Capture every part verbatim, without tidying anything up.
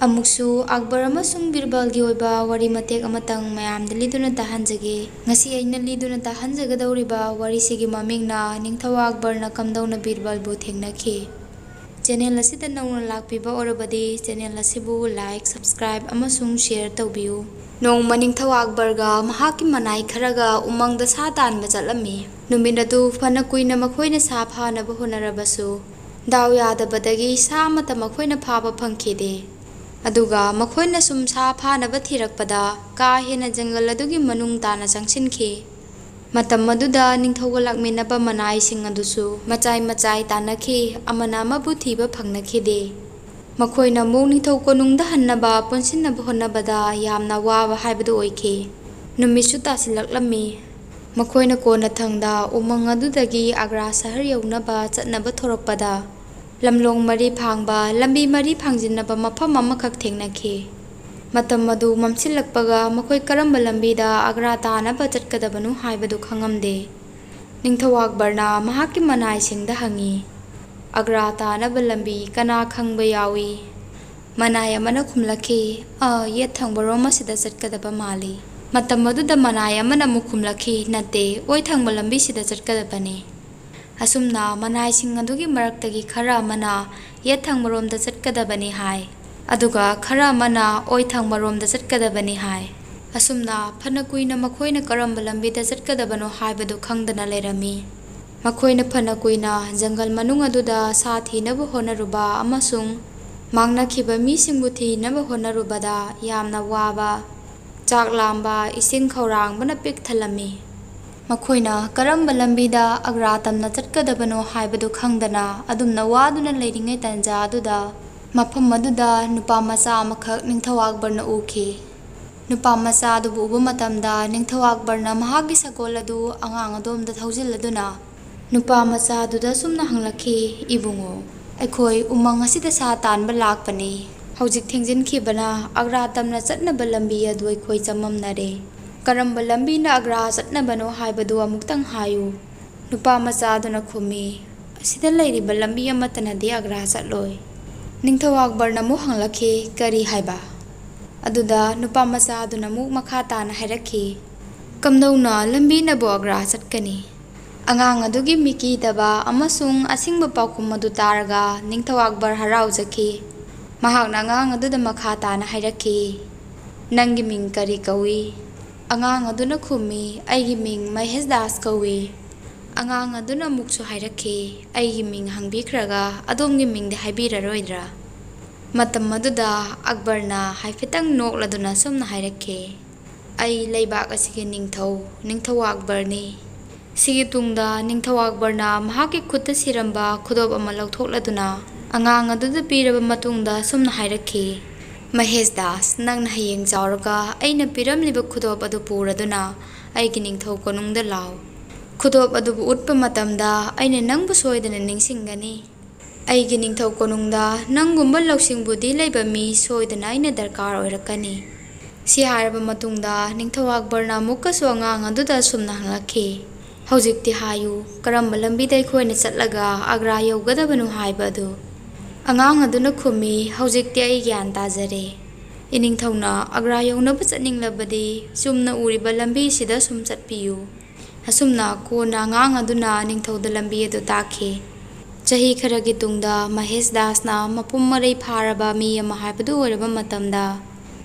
ꯑꯃꯨꯛꯁꯨ ꯑꯛꯕꯔ ꯑꯃꯁꯨꯡ ꯕꯤꯔꯕꯜꯒꯤ ꯑꯣꯏꯕ ꯋꯥꯔꯤ ꯃꯇꯦꯛ ꯑꯃꯇꯪ ꯃꯌꯥꯝꯗ ꯂꯤꯗꯨꯅ ꯇꯥꯍꯟꯖꯒꯦ꯫ ꯉꯁꯤ ꯑꯩꯅ ꯂꯤꯗꯨꯅ ꯇꯥꯍꯟꯖꯒꯗꯧꯔꯤꯕ ꯋꯥꯔꯤꯁꯤꯒꯤ ꯃꯃꯤꯡꯅ ꯅꯤꯡꯊꯧ ꯑꯛꯕꯔꯅ ꯀꯝꯗꯧꯅ ꯕꯤꯔꯕꯜꯕꯨ ꯊꯦꯡꯅꯈꯤ꯫ ꯆꯦꯅꯦꯜ ꯑꯁꯤꯗ ꯅꯧꯅ ꯂꯥꯛꯄꯤꯕ ꯑꯣꯏꯔꯕꯗꯤ ꯆꯦꯅꯦꯜ ꯑꯁꯤꯕꯨ ꯂꯥꯏꯛ, ꯁꯕꯁꯀ꯭ꯔꯥꯏꯕ ꯑꯃꯁꯨꯡ ꯁꯤꯌꯔ ꯇꯧꯕꯤꯌꯨ꯫ ꯅꯣꯡꯃ ꯅꯤꯡꯊꯧ ꯑꯛꯕꯔꯒ ꯃꯍꯥꯛꯀꯤ ꯃꯅꯥꯏ ꯈꯔꯒ ꯎꯃꯪꯗ ꯁꯥ ꯇꯥꯟꯕ ꯆꯠꯂꯝꯃꯤ꯫ ꯅꯨꯃꯤꯠ ꯑꯗꯨ ꯐꯅ ꯀꯨꯏꯅ ꯃꯈꯣꯏꯅ ꯁꯥ ꯐꯥꯅꯕ ꯍꯣꯠꯅꯔꯕꯁꯨ, ꯗꯥꯎ ꯌꯥꯗꯕꯗꯒꯤ ꯁꯥ ꯑꯃꯠꯇ ꯃꯈꯣꯏꯅ ꯐꯥꯕ ꯐꯪꯈꯤꯗꯦ꯫ ꯑꯗꯨꯒ ꯃꯈꯣꯏꯅ ꯁꯨꯝ ꯁꯥ ꯐꯥꯅꯕ ꯊꯤꯔꯛꯄꯗ, ꯀꯥ ꯍꯦꯟꯅ ꯖꯪꯒꯜ ꯑꯗꯨꯒꯤ ꯃꯅꯨꯡ ꯇꯥꯅ ꯆꯪꯁꯤꯟꯈꯤ꯫ ꯃꯇꯝ ꯑꯗꯨꯗ ꯅꯤꯡꯊꯧꯒ ꯂꯥꯛꯃꯤꯟꯅꯕ ꯃꯅꯥꯏꯁꯤꯡ ꯑꯗꯨꯁꯨ ꯃꯆꯥꯏ ꯃꯆꯥꯏ ꯇꯥꯟꯅꯈꯤ, ꯑꯃꯅ ꯑꯃꯕꯨ ꯊꯤꯕ ꯐꯪꯅꯈꯤꯗꯦ꯫ ꯃꯈꯣꯏꯅ ꯑꯃꯨꯛ ꯅꯤꯡꯊꯧ ꯀꯣꯅꯨꯡꯗ ꯍꯟꯅꯕ ꯄꯨꯟꯁꯤꯟꯅꯕ ꯍꯣꯠꯅꯕꯗ ꯌꯥꯝꯅ ꯋꯥꯕ ꯍꯥꯏꯕꯗꯨ ꯑꯣꯏꯈꯤ꯫ ꯅꯨꯃꯤꯠꯁꯨ ꯇꯥꯁꯤꯜꯂꯛꯂꯝꯃꯤ꯫ ꯃꯈꯣꯏꯅ ꯀꯣꯟꯅꯊꯪꯗ ꯎꯃꯪ ꯑꯗꯨꯗꯒꯤ ꯑꯒ꯭ꯔꯥ ꯁꯍꯔ ꯌꯧꯅꯕ ꯆꯠꯅꯕ ꯊꯣꯔꯛꯄꯗ, ꯂꯝꯂꯣꯡ ꯃꯔꯤ ꯐꯥꯡꯕ ꯂꯝꯕꯤ ꯃꯔꯤ ꯐꯥꯡꯖꯤꯟꯅꯕ ꯃꯐꯝ ꯑꯃꯈꯛ ꯊꯦꯡꯅꯈꯤ꯫ ꯃꯇꯝ ꯑꯗꯨ ꯃꯝꯁꯤꯜꯂꯛꯄꯒ ꯃꯈꯣꯏ ꯀꯔꯝꯕ ꯂꯝꯕꯤꯗ ꯑꯒ꯭ꯔꯥ ꯇꯥꯅꯕ ꯆꯠꯀꯗꯕꯅꯣ ꯍꯥꯏꯕꯗꯨ ꯈꯪꯉꯝꯗꯦ꯫ ꯅꯤꯡꯊꯧ ꯑꯛꯕꯔꯅ ꯃꯍꯥꯛꯀꯤ ꯃꯅꯥꯏꯁꯤꯡꯗ ꯍꯪꯉꯤ, "ꯑꯒ꯭ꯔꯥ ꯇꯥꯅꯕ ꯂꯝꯕꯤ ꯀꯅꯥ ꯈꯪꯕ ꯌꯥꯎꯏ?" ꯃꯅꯥꯏ ꯑꯃꯅ ꯈꯨꯝꯂꯛꯈꯤ, "ꯑ, ꯌꯦꯠ ꯊꯪꯕꯔꯣꯝ ꯑꯁꯤꯗ ꯆꯠꯀꯗꯕ ꯃꯥꯜꯂꯤ꯫" ꯃꯇꯝ ꯑꯗꯨꯗ ꯃꯅꯥꯏ ꯑꯃꯅ ꯑꯃꯨꯛ ꯈꯨꯝꯂꯛꯈꯤ, "ꯅꯠꯇꯦ, ꯑꯣꯏ ꯊꯪꯕ ꯂꯝꯕꯤꯁꯤꯗ ꯆꯠꯀꯗꯕꯅꯤ꯫" ꯑꯁꯨꯝꯅ ꯃꯅꯥꯏꯁꯤꯡ ꯑꯗꯨꯒꯤ ꯃꯔꯛꯇꯒꯤ ꯈꯔ ꯑꯃꯅ ꯌꯦꯠ ꯊꯪꯕꯔꯣꯝꯗ ꯆꯠꯀꯗꯕꯅꯤ ꯍꯥꯏ, ꯑꯗꯨꯒ ꯈꯔ ꯑꯃꯅ ꯑꯣꯏ ꯊꯪꯕꯔꯣꯝꯗ ꯆꯠꯀꯗꯕꯅꯤ ꯍꯥꯏ꯫ ꯑꯁꯨꯝꯅ ꯐꯅ ꯀꯨꯏꯅ ꯃꯈꯣꯏꯅ ꯀꯔꯝꯕ ꯂꯝꯕꯤꯗ ꯆꯠꯀꯗꯕꯅꯣ ꯍꯥꯏꯕꯗꯨ ꯈꯪꯗꯅ ꯂꯩꯔꯝꯃꯤ꯫ ꯃꯈꯣꯏꯅ ꯐꯅ ꯀꯨꯏꯅ ꯖꯪꯒꯜ ꯃꯅꯨꯡ ꯑꯗꯨꯗ ꯁꯥ ꯊꯤꯅꯕ ꯍꯣꯠꯅꯔꯨꯕ ꯑꯃꯁꯨꯡ ꯃꯥꯡꯅꯈꯤꯕ ꯃꯤꯁꯤꯡꯕꯨ ꯊꯤꯅꯕ ꯍꯣꯠꯅꯔꯨꯕꯗ ꯌꯥꯝꯅ ꯋꯥꯕ, ꯆꯥꯛ ꯂꯥꯝꯕ, ꯏꯁꯤꯡ ꯈꯧꯔꯥꯡꯕꯅ ꯄꯤꯛ ꯊꯜꯂꯝꯃꯤ꯫ ꯃꯈꯣꯏꯅ ꯀꯔꯝꯕ ꯂꯝꯕꯤꯗ ꯑꯒ꯭ꯔꯥ ꯇꯝꯅ ꯆꯠꯀꯗꯕꯅꯣ ꯍꯥꯏꯕꯗꯨ ꯈꯪꯗꯅ ꯑꯗꯨꯝꯅ ꯋꯥꯗꯨꯅ ꯂꯩꯔꯤꯉꯩ ꯇꯟꯖꯥ ꯑꯗꯨꯗ, ꯃꯐꯝ ꯑꯗꯨꯗ ꯅꯨꯄꯥ ꯃꯆꯥ ꯑꯃꯈꯛ ꯅꯤꯡꯊꯧ ꯑꯛꯕꯔꯅ ꯎꯈꯤ꯫ ꯅꯨꯄꯥ ꯃꯆꯥ ꯑꯗꯨꯕꯨ ꯎꯕ ꯃꯇꯝꯗ ꯅꯤꯡꯊꯧ ꯑꯛꯕꯔꯅ ꯃꯍꯥꯛꯀꯤ ꯁꯒꯣꯜ ꯑꯗꯨ ꯑꯉꯥꯡ ꯑꯗꯣꯝꯗ ꯊꯧꯖꯤꯜꯂꯗꯨꯅ ꯅꯨꯄꯥ ꯃꯆꯥ ꯑꯗꯨꯗ ꯑꯁꯨꯝꯅ ꯍꯪꯂꯛꯈꯤ, "ꯏꯕꯨꯡꯉꯣ, ꯑꯩꯈꯣꯏ ꯎꯃꯪ ꯑꯁꯤꯗ ꯁꯥ ꯇꯥꯟꯕ ꯂꯥꯛꯄꯅꯤ꯫ ꯍꯧꯖꯤꯛ ꯊꯦꯡꯖꯤꯟꯈꯤꯕꯅ ꯑꯒ꯭ꯔꯥ ꯇꯝꯅ ꯆꯠꯅꯕ ꯂꯝꯕꯤ ꯑꯗꯨ ꯑꯩꯈꯣꯏ ꯆꯃꯝꯅꯔꯦ꯫ ꯀꯔꯝꯕ ꯂꯝꯕꯤꯅ ꯑꯒ꯭ꯔꯥ ꯆꯠꯅꯕꯅꯣ ꯍꯥꯏꯕꯗꯨ ꯑꯃꯨꯛꯇꯪ ꯍꯥꯏꯌꯨ꯫" ꯅꯨꯄꯥ ꯃꯆꯥ ꯑꯗꯨꯅ ꯈꯨꯝꯃꯤ, "ꯑꯁꯤꯗ ꯂꯩꯔꯤꯕ ꯂꯝꯕꯤ ꯑꯃꯠꯇꯅꯗꯤ ꯑꯒ꯭ꯔꯥ ꯆꯠꯂꯣꯏ꯫ ꯅꯤꯡꯊꯧ ꯑꯛꯕꯔꯅ ꯑꯃꯨꯛ ꯍꯪꯂꯛꯈꯤ, "ꯀꯔꯤ ꯍꯥꯏꯕ?" ꯑꯗꯨꯗ ꯅꯨꯄꯥ ꯃꯆꯥ ꯑꯗꯨꯅ ꯑꯃꯨꯛ ꯃꯈꯥ ꯇꯥꯅ ꯍꯥꯏꯔꯛꯈꯤ, "ꯀꯝꯗꯧꯅ ꯂꯝꯕꯤꯅꯕꯨ ꯑꯒ꯭ꯔꯥ ꯆꯠꯀꯅꯤ?" ꯑꯉꯥꯡ ꯑꯗꯨꯒꯤ ꯃꯤꯀꯤꯗꯕ ꯑꯃꯁꯨꯡ ꯑꯁꯤꯡꯕ ꯄꯥꯎꯈꯨꯝ ꯑꯗꯨ ꯇꯥꯔꯒ ꯅꯤꯡꯊꯧ ꯑꯛꯕꯔ ꯍꯔꯥꯎꯖꯈꯤ꯫ ꯃꯍꯥꯛꯅ ꯑꯉꯥꯡ ꯑꯗꯨꯗ ꯃꯈꯥ ꯇꯥꯅ ꯍꯥꯏꯔꯛꯈꯤ, "ꯅꯪꯒꯤ ꯃꯤꯡ ꯀꯔꯤ ꯀꯧꯏ?" ꯑꯉꯥꯡ ꯑꯗꯨꯅ ꯈꯨꯝꯃꯤ, "ꯑꯩꯒꯤ ꯃꯤꯡ ꯃꯍꯦꯁ ꯗꯥꯁ ꯀꯧꯏ꯫" ꯑꯉꯥꯡ ꯑꯗꯨꯅ ꯑꯃꯨꯛꯁꯨ ꯍꯥꯏꯔꯛꯈꯤ, "ꯑꯩꯒꯤ ꯃꯤꯡ ꯍꯪꯕꯤꯈ꯭ꯔꯒ ꯑꯗꯣꯝꯒꯤ ꯃꯤꯡꯗꯤ ꯍꯥꯏꯕꯤꯔꯔꯣꯏꯗ꯭ꯔꯥ?" ꯃꯇꯝ ꯑꯗꯨꯗ ꯑꯛꯕꯔꯅ ꯍꯥꯏꯐꯦꯠꯇꯪ ꯅꯣꯛꯂꯗꯨꯅ ꯑꯁꯨꯝꯅ ꯍꯥꯏꯔꯛꯈꯤ, "ꯑꯩ ꯂꯩꯕꯥꯛ ꯑꯁꯤꯒꯤ ꯅꯤꯡꯊꯧ, ꯅꯤꯡꯊꯧ ꯑꯛꯕꯔꯅꯤ꯫" ꯁꯤꯒꯤ ꯇꯨꯡꯗ ꯅꯤꯡꯊꯧ ꯑꯛꯕꯔꯅ ꯃꯍꯥꯛꯀꯤ ꯈꯨꯠꯇ ꯁꯤꯔꯝꯕ ꯈꯨꯗꯣꯞ ꯑꯃ ꯂꯧꯊꯣꯛꯂꯗꯨꯅ ꯑꯉꯥꯡ ꯑꯗꯨꯗ ꯄꯤꯔꯕ ꯃꯇꯨꯡꯗ ꯑꯁꯨꯝꯅ ꯍꯥꯏꯔꯛꯈꯤ, "ꯃꯍꯦꯁ ꯗꯥꯁ, ꯅꯪꯅ ꯍꯌꯦꯡ ꯆꯥꯎꯔꯒ ꯑꯩꯅ ꯄꯤꯔꯝꯂꯤꯕ ꯈꯨꯗꯣꯞ ꯑꯗꯨ ꯄꯨꯔꯗꯨꯅ ꯑꯩꯒꯤ ꯅꯤꯡꯊꯧ ꯀꯣꯅꯨꯡꯗ ꯂꯥꯛꯎ꯫ ꯈꯨꯗꯣꯞ ꯑꯗꯨꯕꯨ ꯎꯠꯄ ꯃꯇꯝꯗ ꯑꯩꯅ ꯅꯪꯕꯨ ꯁꯣꯏꯗꯅ ꯅꯤꯡꯁꯤꯡꯒꯅꯤ꯫ ꯑꯩꯒꯤ ꯅꯤꯡꯊꯧ ꯀꯣꯅꯨꯡꯗ ꯅꯪꯒꯨꯝꯕ ꯂꯧꯁꯤꯡ ꯕꯨꯙꯤ ꯂꯩꯕ ꯃꯤ ꯁꯣꯏꯗꯅ ꯑꯩꯅ ꯗꯔꯀꯥꯔ ꯑꯣꯏꯔꯛꯀꯅꯤ꯫" ꯁꯤ ꯍꯥꯏꯔꯕ ꯃꯇꯨꯡꯗ ꯅꯤꯡꯊꯧ ꯑꯛꯕꯔꯅ ꯑꯃꯨꯛꯀꯁꯨ ꯑꯉꯥꯡ ꯑꯗꯨꯗ ꯑꯁꯨꯝꯅ ꯍꯪꯂꯛꯈꯤ, "ꯍꯧꯖꯤꯛꯇꯤ ꯍꯥꯏꯌꯨ, ꯀꯔꯝꯕ ꯂꯝꯕꯤꯗ ꯑꯩꯈꯣꯏꯅ ꯆꯠꯂꯒ ꯑꯒ꯭ꯔꯥ ꯌꯧꯒꯗꯕꯅꯣ ꯍꯥꯏꯕ ꯑꯗꯨ?" ꯑꯉꯥꯡ ꯑꯗꯨꯅ ꯈꯨꯝꯃꯤ, "ꯍꯧꯖꯤꯛꯇꯤ ꯑꯩ ꯒ꯭ꯌꯥꯟ ꯇꯥꯖꯔꯦ꯫ ꯏꯅꯤꯡꯊꯧꯅ ꯑꯒ꯭ꯔꯥ ꯌꯧꯅꯕ ꯆꯠꯅꯤꯡꯂꯕꯗꯤ ꯆꯨꯝꯅ ꯎꯔꯤꯕ ꯂꯝꯕꯤꯁꯤꯗ ꯁꯨꯝ ꯆꯠꯄꯤꯌꯨ꯫" ꯑꯁꯨꯝꯅ ꯀꯣꯟꯅ ꯑꯉꯥꯡ ꯑꯗꯨꯅ ꯅꯤꯡꯊꯧꯗ ꯂꯝꯕꯤ ꯑꯗꯨ ꯇꯥꯛꯈꯤ꯫ ꯆꯍꯤ ꯈꯔꯒꯤ ꯇꯨꯡꯗ ꯃꯍꯦꯁ ꯗꯥꯁꯅ ꯃꯄꯨꯡ ꯃꯔꯩ ꯐꯥꯔꯕ ꯃꯤ ꯑꯃ ꯍꯥꯏꯕꯗꯨ ꯑꯣꯏꯔꯕ ꯃꯇꯝꯗ,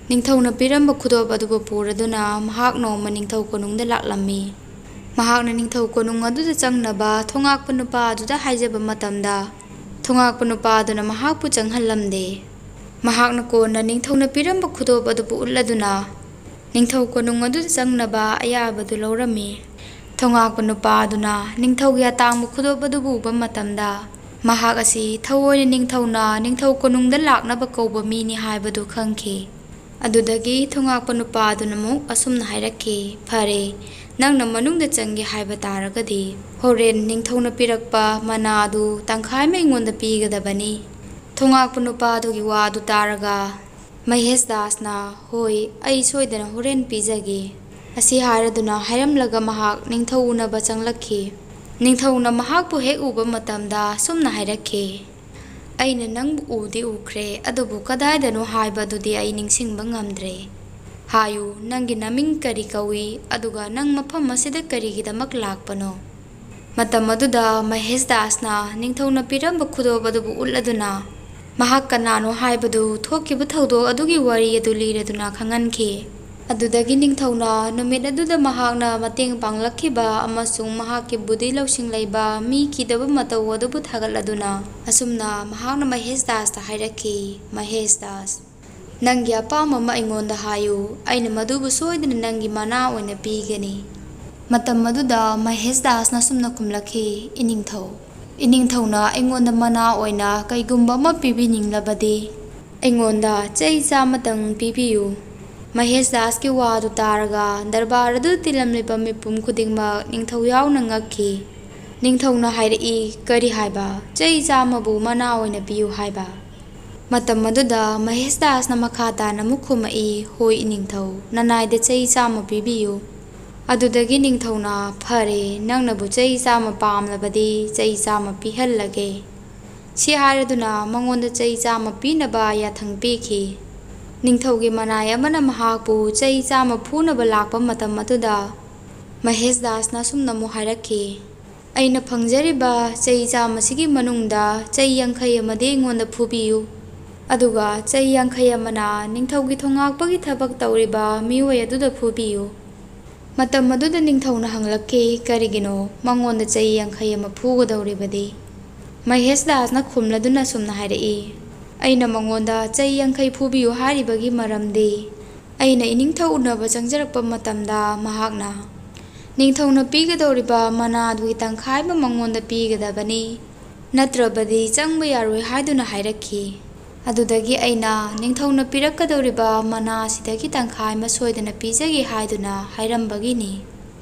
ꯅꯤꯡꯊꯧꯅ ꯄꯤꯔꯝꯕ ꯈꯨꯗꯣꯞ ꯑꯗꯨꯕꯨ ꯄꯨꯔꯗꯨꯅ ꯃꯍꯥꯛ ꯅꯣꯡꯃ ꯅꯤꯡꯊꯧ ꯀꯣꯅꯨꯡꯗ ꯂꯥꯛꯂꯝꯃꯤ꯫ ꯃꯍꯥꯛꯅ ꯅꯤꯡꯊꯧ ꯀꯣꯅꯨꯡ ꯑꯗꯨꯗ ꯆꯪꯅꯕ ꯊꯣꯉꯥꯛꯄ ꯅꯨꯄꯥ ꯑꯗꯨꯗ ꯍꯥꯏꯖꯕ ꯃꯇꯝꯗ, ꯊꯣꯉꯥꯛꯄ ꯅꯨꯄꯥ ꯑꯗꯨꯅ ꯃꯍꯥꯛꯄꯨ ꯆꯪꯍꯜꯂꯝꯗꯦ꯫ ꯃꯍꯥꯛꯅ ꯀꯣꯟꯅ ꯅꯤꯡꯊꯧꯅ ꯄꯤꯔꯝꯕ ꯈꯨꯗꯣꯞ ꯑꯗꯨꯕꯨ ꯎꯠꯂꯗꯨꯅ ꯅꯤꯡꯊꯧ ꯀꯣꯅꯨꯡ ꯑꯗꯨꯗ ꯆꯪꯅꯕ ꯑꯌꯥꯕꯗꯨ ꯂꯧꯔꯝꯃꯤ꯫ ꯊꯣꯉꯥꯛꯄ ꯅꯨꯄꯥ ꯑꯗꯨꯅ ꯅꯤꯡꯊꯧꯒꯤ ꯑꯇꯥꯡꯕ ꯈꯨꯗꯣꯞ ꯑꯗꯨꯕꯨ ꯎꯕ ꯃꯇꯝꯗ, ꯃꯍꯥꯛ ꯑꯁꯤ ꯊꯑꯣꯏꯅ ꯅꯤꯡꯊꯧꯅ ꯅꯤꯡꯊꯧ ꯀꯣꯅꯨꯡꯗ ꯂꯥꯛꯅꯕ ꯀꯧꯕ ꯃꯤꯅꯤ ꯍꯥꯏꯕꯗꯨ ꯈꯪꯈꯤ꯫ ꯑꯗꯨꯗꯒꯤ ꯊꯣꯉꯥꯛꯄ ꯅꯨꯄꯥ ꯑꯗꯨꯅ ꯑꯃꯨꯛ ꯑꯁꯨꯝꯅ ꯍꯥꯏꯔꯛꯈꯤ, "ꯐꯔꯦ, ꯅꯪꯅ ꯃꯅꯨꯡꯗ ꯆꯪꯒꯦ ꯍꯥꯏꯕ ꯇꯥꯔꯒꯗꯤ, ꯍꯣꯔꯦꯟ ꯅꯤꯡꯊꯧꯅ ꯄꯤꯔꯛꯄ ꯃꯅꯥ ꯑꯗꯨ ꯇꯪꯈꯥꯏ ꯑꯃ ꯑꯩꯉꯣꯟꯗ ꯄꯤꯒꯗꯕꯅꯤ꯫" ꯊꯣꯉꯥꯛꯄ ꯅꯨꯄꯥ ꯑꯗꯨꯒꯤ ꯋꯥ ꯑꯗꯨ ꯇꯥꯔꯒ ꯃꯍꯦꯁ ꯗꯥꯁꯅ, "ꯍꯣꯏ, ꯑꯩ ꯁꯣꯏꯗꯅ ꯍꯣꯔꯦꯟ ꯄꯤꯖꯒꯦ꯫" ꯑꯁꯤ ꯍꯥꯏꯔꯗꯨꯅ ꯍꯥꯏꯔꯝꯂꯒ ꯃꯍꯥꯛ ꯅꯤꯡꯊꯧ ꯎꯅꯕ ꯆꯪꯂꯛꯈꯤ꯫ ꯅꯤꯡꯊꯧꯅ ꯃꯍꯥꯛꯄꯨ ꯍꯦꯛ ꯎꯕ ꯃꯇꯝꯗ ꯁꯨꯝꯅ ꯍꯥꯏꯔꯛꯈꯤ, ꯑꯩꯅ ꯅꯪꯕꯨ ꯎꯗꯤ ꯎꯈ꯭ꯔꯦ, ꯑꯗꯨꯕꯨ ꯀꯗꯥꯏꯗꯅꯣ ꯍꯥꯏꯕ ꯑꯗꯨꯗꯤ ꯑꯩ ꯅꯤꯡꯁꯤꯡꯕ ꯉꯝꯗ꯭ꯔꯦ꯫ ꯍꯥꯏꯌꯨ, ꯅꯪꯒꯤ ꯅꯃꯤꯡ ꯀꯔꯤ ꯀꯧꯏ, ꯑꯗꯨꯒ ꯅꯪ ꯃꯐꯝ ꯑꯁꯤꯗ ꯀꯔꯤꯒꯤꯗꯃꯛ ꯂꯥꯛꯄꯅꯣ? ꯃꯇꯝ ꯑꯗꯨꯗ ꯃꯍꯦꯁ ꯗꯥꯁꯅ ꯅꯤꯡꯊꯧꯅ ꯄꯤꯔꯝꯕ ꯈꯨꯗꯣꯞ ꯑꯗꯨꯕꯨ ꯎꯠꯂꯗꯨꯅ, ꯃꯍꯥꯛ ꯀꯅꯥꯅꯣ ꯍꯥꯏꯕꯗꯨ, ꯊꯣꯛꯈꯤꯕ ꯊꯧꯗꯣꯛ ꯑꯗꯨꯒꯤ ꯋꯥꯔꯤ ꯑꯗꯨ ꯂꯤꯔꯗꯨꯅ ꯈꯪꯍꯟꯈꯤ꯫ ꯑꯗꯨꯗꯒꯤ ꯅꯤꯡꯊꯧꯅ ꯅꯨꯃꯤꯠ ꯑꯗꯨꯗ ꯃꯍꯥꯛꯅ ꯃꯇꯦꯡ ꯄꯥꯡꯂꯛꯈꯤꯕ ꯑꯃꯁꯨꯡ ꯃꯍꯥꯛꯀꯤ ꯕꯨꯙꯤ ꯂꯧꯁꯤꯡ ꯂꯩꯕ ꯃꯤ ꯀꯤꯗꯕ ꯃꯇꯧ ꯑꯗꯨꯕꯨ ꯊꯥꯒꯠꯂꯗꯨꯅ, ꯑꯁꯨꯝꯅ ꯃꯍꯥꯛꯅ ꯃꯍꯦꯁ ꯗꯥꯁꯇ ꯍꯥꯏꯔꯛꯈꯤ, "ꯃꯍꯦꯁ ꯗꯥꯁ, ꯅꯪꯒꯤ ꯑꯄꯥꯝꯕ ꯑꯃ ꯑꯩꯉꯣꯟꯗ ꯍꯥꯏꯌꯨ, ꯑꯩꯅ ꯃꯗꯨꯕꯨ ꯁꯣꯏꯗꯅ ꯅꯪꯒꯤ ꯃꯅꯥ ꯑꯣꯏꯅ ꯄꯤꯒꯅꯤ꯫" ꯃꯇꯝ ꯑꯗꯨꯗ ꯃꯍꯦꯁ ꯗꯥꯁꯅ ꯑꯁꯨꯝꯅ ꯈꯨꯝꯂꯛꯈꯤ, "ꯏꯅꯤꯡꯊꯧ, ꯏꯅꯤꯡꯊꯧꯅ ꯑꯩꯉꯣꯟꯗ ꯃꯅꯥ ꯑꯣꯏꯅ ꯀꯩꯒꯨꯝꯕ ꯑꯃ ꯄꯤꯕꯤꯅꯤꯡꯂꯕꯗꯤ, ꯑꯩꯉꯣꯟꯗ ꯆꯩ ꯆꯥꯝꯃꯇꯪ ꯄꯤꯕꯤꯌꯨ꯫" ꯃꯍꯦꯁ ꯗꯥꯁꯀꯤ ꯋꯥꯗꯨ ꯇꯥꯔꯒ ꯗꯔꯕꯥꯔ ꯑꯗꯨꯗ ꯇꯤꯜꯂꯝꯂꯤꯕ ꯃꯤꯄꯨꯝ ꯈꯨꯗꯤꯡꯃꯛ, ꯅꯤꯡꯊꯧ ꯌꯥꯎꯅ, ꯉꯛꯈꯤ꯫ ꯅꯤꯡꯊꯧꯅ ꯍꯥꯏꯔꯛꯏ, "ꯀꯔꯤ ꯍꯥꯏꯕ? ꯆꯩ ꯆꯥꯝꯃꯕꯨ ꯃꯅꯥ ꯑꯣꯏꯅ ꯄꯤꯌꯨ ꯍꯥꯏꯕ?" ꯃꯇꯝ ꯑꯗꯨꯗ ꯃꯍꯦꯁ ꯗꯥꯁꯅ ꯃꯈꯥ ꯇꯥꯅ ꯑꯃꯨꯛ ꯈꯨꯝꯃꯛꯏ, "ꯍꯣꯏ, ꯏꯅꯤꯡꯊꯧ, ꯅꯅꯥꯏꯗ ꯆꯩ ꯆꯥꯝꯃ ꯄꯤꯕꯤꯌꯨ꯫" ꯑꯗꯨꯗꯒꯤ ꯅꯤꯡꯊꯧꯅ, "ꯐꯔꯦ, ꯅꯪꯅꯕꯨ ꯆꯩ ꯆꯥꯝꯃ ꯄꯥꯝꯂꯕꯗꯤ ꯆꯩ ꯆꯥꯝꯃ ꯄꯤꯍꯜꯂꯒꯦ꯫" ꯁꯤ ꯍꯥꯏꯔꯗꯨꯅ ꯃꯉꯣꯟꯗ ꯆꯩ ꯆꯥꯝꯃ ꯄꯤꯅꯕ ꯌꯥꯊꯪ ꯄꯤꯈꯤ꯫ ꯅꯤꯡꯊꯧꯒꯤ ꯃꯅꯥꯏ ꯑꯃꯅ ꯃꯍꯥꯛꯄꯨ ꯆꯩ ꯆꯥꯝꯃ ꯐꯨꯅꯕ ꯂꯥꯛꯄ ꯃꯇꯝ ꯑꯗꯨꯗ, ꯃꯍꯦꯁ ꯗꯥꯁꯅ ꯑꯁꯨꯝꯅ ꯑꯃꯨꯛ ꯍꯥꯏꯔꯛꯈꯤ, "ꯑꯩꯅ ꯐꯪꯖꯔꯤꯕ ꯆꯩ ꯆꯥꯝꯃꯁꯤꯒꯤ ꯃꯅꯨꯡꯗ ꯆꯩ ꯌꯥꯡꯈꯩ ꯑꯃꯗꯤ ꯑꯩꯉꯣꯟꯗ ꯐꯨꯕꯤꯌꯨ, ꯑꯗꯨꯒ ꯆꯩ ꯌꯥꯡꯈꯩ ꯑꯃꯅ ꯅꯤꯡꯊꯧꯒꯤ ꯊꯣꯉꯥꯛꯄꯒꯤ ꯊꯕꯛ ꯇꯧꯔꯤꯕ ꯃꯤꯑꯣꯏ ꯑꯗꯨꯗ ꯐꯨꯕꯤꯌꯨ꯫" ꯃꯇꯝ ꯑꯗꯨꯗ ꯅꯤꯡꯊꯧꯅ ꯍꯪꯂꯛꯈꯤ, "ꯀꯔꯤꯒꯤꯅꯣ ꯃꯉꯣꯟꯗ ꯆꯩ ꯌꯥꯡꯈꯩ ꯑꯃ ꯐꯨꯒꯗꯧꯔꯤꯕꯗꯤ?" ꯃꯍꯦꯁ ꯗꯥꯁꯅ ꯈꯨꯝꯂꯗꯨꯅ ꯑꯁꯨꯝꯅ ꯍꯥꯏꯔꯛꯏ, "ꯑꯩꯅ ꯃꯉꯣꯟꯗ ꯆꯩ ꯌꯥꯡꯈꯩ ꯐꯨꯕꯤꯌꯨ ꯍꯥꯏꯔꯤꯕꯒꯤ ꯃꯔꯝꯗꯤ, ꯑꯩꯅ ꯏꯅꯤꯡꯊꯧ ꯎꯅꯕ ꯆꯪꯖꯔꯛꯄ ꯃꯇꯝꯗ ꯃꯍꯥꯛꯅ ꯅꯤꯡꯊꯧꯅ ꯄꯤꯒꯗꯧꯔꯤꯕ ꯃꯅꯥ ꯑꯗꯨꯒꯤ ꯇꯪꯈꯥꯏ ꯑꯃ ꯃꯉꯣꯟꯗ ꯄꯤꯒꯗꯕꯅꯤ, ꯅꯠꯇ꯭ꯔꯕꯗꯤ ꯆꯪꯕ ꯌꯥꯔꯣꯏ ꯍꯥꯏꯗꯨꯅ ꯍꯥꯏꯔꯛꯈꯤ꯫ ꯑꯗꯨꯗꯒꯤ ꯑꯩꯅ ꯅꯤꯡꯊꯧꯅ ꯄꯤꯔꯛꯀꯗꯧꯔꯤꯕ ꯃꯅꯥ ꯑꯁꯤꯗꯒꯤ ꯇꯪꯈꯥꯏ ꯑꯃ ꯁꯣꯏꯗꯅ ꯄꯤꯖꯒꯦ ꯍꯥꯏꯗꯨꯅ ꯍꯥꯏꯔꯝꯕꯒꯤꯅꯤ꯫"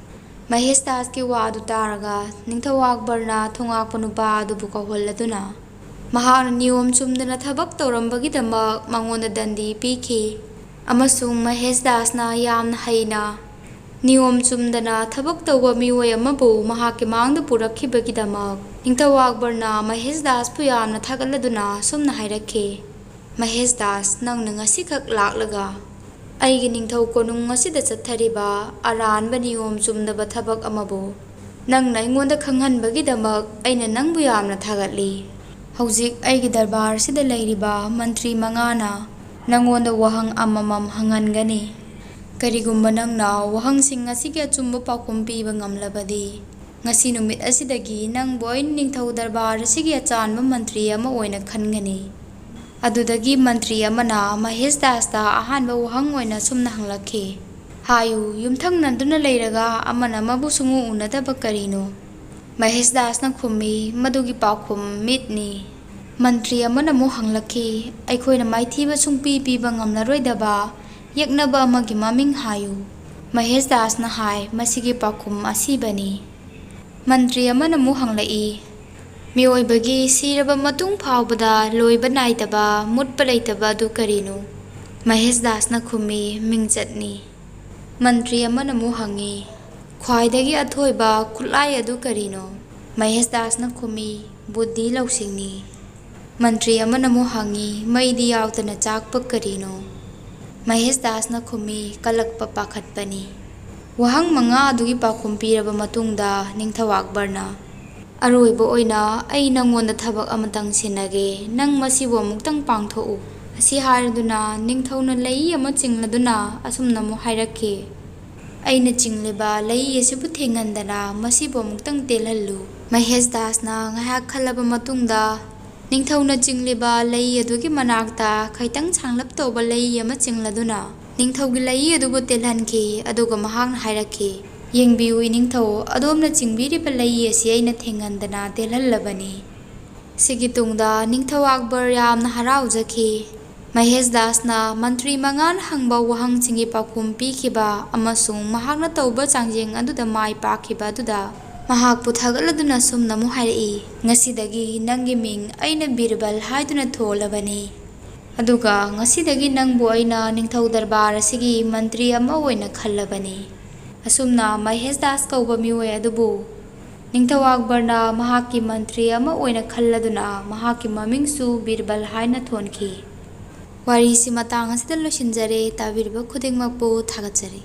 ꯃꯍꯦꯁ ꯗꯥꯁꯀꯤ ꯋꯥ ꯑꯗꯨ ꯇꯥꯔꯒ ꯅꯤꯡꯊꯧ ꯑꯛꯕꯔꯅ ꯊꯣꯉꯥꯛꯄ ꯅꯨꯄꯥ ꯑꯗꯨꯕꯨ ꯀꯧꯍꯜꯂꯗꯨꯅ, ꯃꯍꯥꯛꯅ ꯅꯤꯌꯣꯝ ꯆꯨꯝꯗꯅ ꯊꯕꯛ ꯇꯧꯔꯝꯕꯒꯤꯗꯃꯛ ꯃꯉꯣꯟꯗ ꯗꯟꯗꯤ ꯄꯤꯈꯤ ꯑꯃꯁꯨꯡ ꯃꯍꯦꯁ ꯗꯥꯁꯅ ꯌꯥꯝꯅ ꯍꯩꯅ ꯅꯤꯌꯣꯝ ꯆꯨꯝꯗꯅ ꯊꯕꯛ ꯇꯧꯕ ꯃꯤꯑꯣꯏ ꯑꯃꯕꯨ ꯃꯍꯥꯛꯀꯤ ꯃꯥꯡꯗ ꯄꯨꯔꯛꯈꯤꯕꯒꯤꯗꯃꯛ ꯅꯤꯡꯊꯧ ꯑꯛꯕꯔꯅ ꯃꯍꯦꯁ ꯗꯥꯁꯄꯨ ꯌꯥꯝꯅ ꯊꯥꯒꯠꯂꯗꯨꯅ ꯑꯁꯨꯝꯅ ꯍꯥꯏꯔꯛꯈꯤ, "ꯃꯍꯦꯁ ꯗꯥꯁ, ꯅꯪꯅ ꯉꯁꯤꯈꯛ ꯂꯥꯛꯂꯒ ꯑꯩꯒꯤ ꯅꯤꯡꯊꯧ ꯀꯣꯅꯨꯡ ꯑꯁꯤꯗ ꯆꯠꯊꯔꯤꯕ ꯑꯔꯥꯟꯕ ꯅꯤꯌꯣꯝ ꯆꯨꯝꯗꯕ ꯊꯕꯛ ꯑꯃꯕꯨ ꯅꯪꯅ ꯑꯩꯉꯣꯟꯗ ꯈꯪꯍꯟꯕꯒꯤꯗꯃꯛ ꯑꯩꯅ ꯅꯪꯕꯨ ꯌꯥꯝꯅ ꯊꯥꯒꯠꯂꯤ꯫ ꯍꯧꯖꯤꯛ ꯑꯩꯒꯤ ꯗꯔꯕꯥꯔꯁꯤꯗ ꯂꯩꯔꯤꯕ ꯃꯟꯇ꯭ꯔꯤ ꯃꯉꯥꯅ ꯅꯪꯉꯣꯟꯗ ꯋꯥꯍꯪ ꯑꯃꯃꯝ ꯍꯪꯍꯟꯒꯅꯤ꯫ ꯀꯔꯤꯒꯨꯝꯕ ꯅꯪꯅ ꯋꯥꯍꯪꯁꯤꯡ ꯑꯁꯤꯒꯤ ꯑꯆꯨꯝꯕ ꯄꯥꯎꯈꯨꯝ ꯄꯤꯕ ꯉꯝꯂꯕꯗꯤ, ꯉꯁꯤ ꯅꯨꯃꯤꯠ ꯑꯁꯤꯗꯒꯤ ꯅꯪꯕꯨ ꯑꯩꯅ ꯅꯤꯡꯊꯧ ꯗꯔꯕꯥꯔ ꯑꯁꯤꯒꯤ ꯑꯆꯥꯟꯕ ꯃꯟꯇ꯭ꯔꯤ ꯑꯃ ꯑꯣꯏꯅ ꯈꯟꯒꯅꯤ꯫" ꯑꯗꯨꯗꯒꯤ ꯃꯟꯇ꯭ꯔꯤ ꯑꯃꯅ ꯃꯍꯦꯁ ꯗꯥꯁꯇ ꯑꯍꯥꯟꯕ ꯋꯥꯍꯪ ꯑꯣꯏꯅ ꯑꯁꯨꯝꯅ ꯍꯪꯂꯛꯈꯤ, "ꯍꯥꯏꯌꯨ, ꯌꯨꯝꯊꯪꯅꯗꯨꯅ ꯂꯩꯔꯒ ꯑꯃꯅ ꯑꯃꯕꯨ ꯁꯨꯡꯎ ꯎꯅꯗꯕ ꯀꯔꯤꯅꯣ?" ꯃꯍꯦꯁ ꯗꯥꯁꯅ ꯈꯨꯝꯃꯤ, "ꯃꯗꯨꯒꯤ ꯄꯥꯎꯈꯨꯝ ꯃꯤꯠꯅꯤ꯫" ꯃꯟꯇ꯭ꯔꯤ ꯑꯃꯅ ꯑꯃꯨꯛ ꯍꯪꯂꯛꯈꯤ, "ꯑꯩꯈꯣꯏꯅ ꯃꯥꯏꯊꯤꯕ ꯁꯨꯡꯄꯤ ꯄꯤꯕ ꯉꯝꯂꯔꯣꯏꯗꯕ ꯌꯦꯛꯅꯕ ꯑꯃꯒꯤ ꯃꯃꯤꯡ ꯍꯥꯏꯌꯨ꯫" ꯃꯍꯦꯁ ꯗꯥꯁꯅ ꯍꯥꯏ, "ꯃꯁꯤꯒꯤ ꯄꯥꯎꯈꯨꯝ ꯑꯁꯤꯕꯅꯤ꯫" ꯃꯟꯇ꯭ꯔꯤ ꯑꯃꯅ ꯑꯃꯨꯛ ꯍꯪꯂꯛꯏ, "ꯃꯤꯑꯣꯏꯕꯒꯤ ꯁꯤꯔꯕ ꯃꯇꯨꯡ ꯐꯥꯎꯕꯗ ꯂꯣꯏꯕ ꯅꯥꯏꯗꯕ, ꯃꯨꯠꯄ ꯂꯩꯇꯕ ꯑꯗꯨ ꯀꯔꯤꯅꯣ?" ꯃꯍꯦꯁ ꯗꯥꯁꯅ ꯈꯨꯝꯃꯤ, "ꯃꯤꯡꯆꯠꯅꯤ꯫" ꯃꯟꯇ꯭ꯔꯤ ꯑꯃꯅ ꯑꯃꯨꯛ ꯍꯪꯉꯤ, "ꯈ꯭ꯋꯥꯏꯗꯒꯤ ꯑꯊꯣꯏꯕ ꯈꯨꯠꯂꯥꯏ ꯑꯗꯨ ꯀꯔꯤꯅꯣ?" ꯃꯍꯦꯁ ꯗꯥꯁꯅ ꯈꯨꯝꯃꯤ, "ꯕꯨꯙꯤ ꯂꯧꯁꯤꯡꯅꯤ꯫" ꯃꯟꯇ꯭ꯔꯤ ꯑꯃꯅ ꯑꯃꯨꯛ ꯍꯪꯉꯤ, "ꯃꯩꯗꯤ ꯌꯥꯎꯗꯅ ꯆꯥꯛꯄ ꯀꯔꯤꯅꯣ?" ꯃꯍꯦꯁ ꯗꯥꯁꯅ ꯈꯨꯝꯃꯤ, "ꯀꯜꯂꯛꯄ ꯄꯥꯈꯠꯄꯅꯤ꯫" ꯋꯥꯍꯪ ꯃꯉꯥ ꯑꯗꯨꯒꯤ ꯄꯥꯎꯈꯨꯝ ꯄꯤꯔꯕ ꯃꯇꯨꯡꯗ ꯅꯤꯡꯊꯧ ꯑꯛꯕꯔꯅ, "ꯑꯔꯣꯏꯕ ꯑꯣꯏꯅ ꯑꯩ ꯅꯪꯉꯣꯟꯗ ꯊꯕꯛ ꯑꯃꯇꯪ ꯁꯤꯟꯅꯒꯦ, ꯅꯪ ꯃꯁꯤꯕꯨ ꯑꯃꯨꯛꯇꯪ ꯄꯥꯡꯊꯣꯛꯎ꯫" ꯑꯁꯤ ꯍꯥꯏꯔꯗꯨꯅ ꯅꯤꯡꯊꯧꯅ ꯂꯩ ꯑꯃ ꯆꯤꯡꯂꯗꯨꯅ ꯑꯁꯨꯝꯅ ꯑꯃꯨꯛ ꯍꯥꯏꯔꯛꯈꯤ, "ꯑꯩꯅ ꯆꯤꯡꯂꯤꯕ ꯂꯩ ꯑꯁꯤꯕꯨ ꯊꯦꯡꯍꯟꯗꯅ ꯃꯁꯤꯕꯨ ꯑꯃꯨꯛꯇꯪ ꯇꯦꯜꯍꯜꯂꯨ꯫" ꯃꯍꯦꯁ ꯗꯥꯁꯅ ꯉꯥꯏꯍꯥꯛ ꯈꯜꯂꯕ ꯃꯇꯨꯡꯗ ꯅꯤꯡꯊꯧꯅ ꯆꯤꯡꯂꯤꯕ ꯂꯩ ꯑꯗꯨꯒꯤ ꯃꯅꯥꯛꯇ ꯈꯩꯇꯪ ꯁꯥꯡꯂꯞ ꯇꯧꯕ ꯂꯩ ꯑꯃ ꯆꯤꯡꯂꯗꯨꯅ ꯅꯤꯡꯊꯧꯒꯤ ꯂꯩ ꯑꯗꯨꯕꯨ ꯇꯦꯜꯍꯟꯈꯤ꯫ ꯑꯗꯨꯒ ꯃꯍꯥꯛꯅ ꯍꯥꯏꯔꯛꯈꯤ, "ꯌꯦꯡꯕꯤꯌꯨ ꯏꯅꯤꯡꯊꯧ, ꯑꯗꯣꯝꯅ ꯆꯤꯡꯕꯤꯔꯤꯕ ꯂꯩ ꯑꯁꯤ ꯑꯩꯅ ꯊꯦꯡꯍꯟꯗꯅ ꯇꯦꯜꯍꯜꯂꯕꯅꯤ꯫" ꯁꯤꯒꯤ ꯇꯨꯡꯗ ꯅꯤꯡꯊꯧ ꯑꯛꯕꯔ ꯌꯥꯝꯅ ꯍꯔꯥꯎꯖꯈꯤ꯫ ꯃꯍꯦꯁ ꯗꯥꯁꯅ ꯃꯟꯇ꯭ꯔꯤ ꯃꯉꯥꯅ ꯍꯪꯕ ꯋꯥꯍꯪꯁꯤꯡꯒꯤ ꯄꯥꯎꯈꯨꯝ ꯄꯤꯈꯤꯕ ꯑꯃꯁꯨꯡ ꯃꯍꯥꯛꯅ ꯇꯧꯕ ꯆꯥꯡꯌꯦꯡ ꯑꯗꯨꯗ ꯃꯥꯏ ꯄꯥꯛꯈꯤꯕ ꯑꯗꯨꯗ ꯃꯍꯥꯛꯄꯨ ꯊꯥꯒꯠꯂꯗꯨꯅ ꯑꯁꯨꯝꯅ ꯑꯃꯨꯛ ꯍꯥꯏꯔꯛꯏ, "ꯉꯁꯤꯗꯒꯤ ꯅꯪꯒꯤ ꯃꯤꯡ ꯑꯩꯅ ꯕꯤꯔꯕꯜ ꯍꯥꯏꯗꯨꯅ ꯊꯣꯜꯂꯕꯅꯤ꯫ ꯑꯗꯨꯒ ꯉꯁꯤꯗꯒꯤ ꯅꯪꯕꯨ ꯑꯩꯅ ꯅꯤꯡꯊꯧ ꯗꯔꯕꯥꯔ ꯑꯁꯤꯒꯤ ꯃꯟꯇ꯭ꯔꯤ ꯑꯃ ꯑꯣꯏꯅ ꯈꯜꯂꯕꯅꯤ꯫" ꯑꯁꯨꯝꯅ ꯃꯍꯦꯁ ꯗꯥꯁ ꯀꯧꯕ ꯃꯤꯑꯣꯏ ꯑꯗꯨꯕꯨ ꯅꯤꯡꯊꯧ ꯑꯛꯕꯔꯅ ꯃꯍꯥꯛꯀꯤ ꯃꯟꯇ꯭ꯔꯤ ꯑꯃ ꯑꯣꯏꯅ ꯈꯜꯂꯗꯨꯅ ꯃꯍꯥꯛꯀꯤ ꯃꯃꯤꯡꯁꯨ ꯕꯤꯔꯕꯜ ꯍꯥꯏꯅ ꯊꯣꯟꯈꯤ꯫ ꯋꯥꯔꯤꯁꯤ ꯃꯇꯥꯡ ꯑꯁꯤꯗ ꯂꯣꯏꯁꯤꯟꯖꯔꯦ꯫ ꯇꯥꯕꯤꯔꯤꯕ ꯈꯨꯗꯤꯡꯃꯛꯄꯨ ꯊꯥꯒꯠꯆꯔꯤ꯫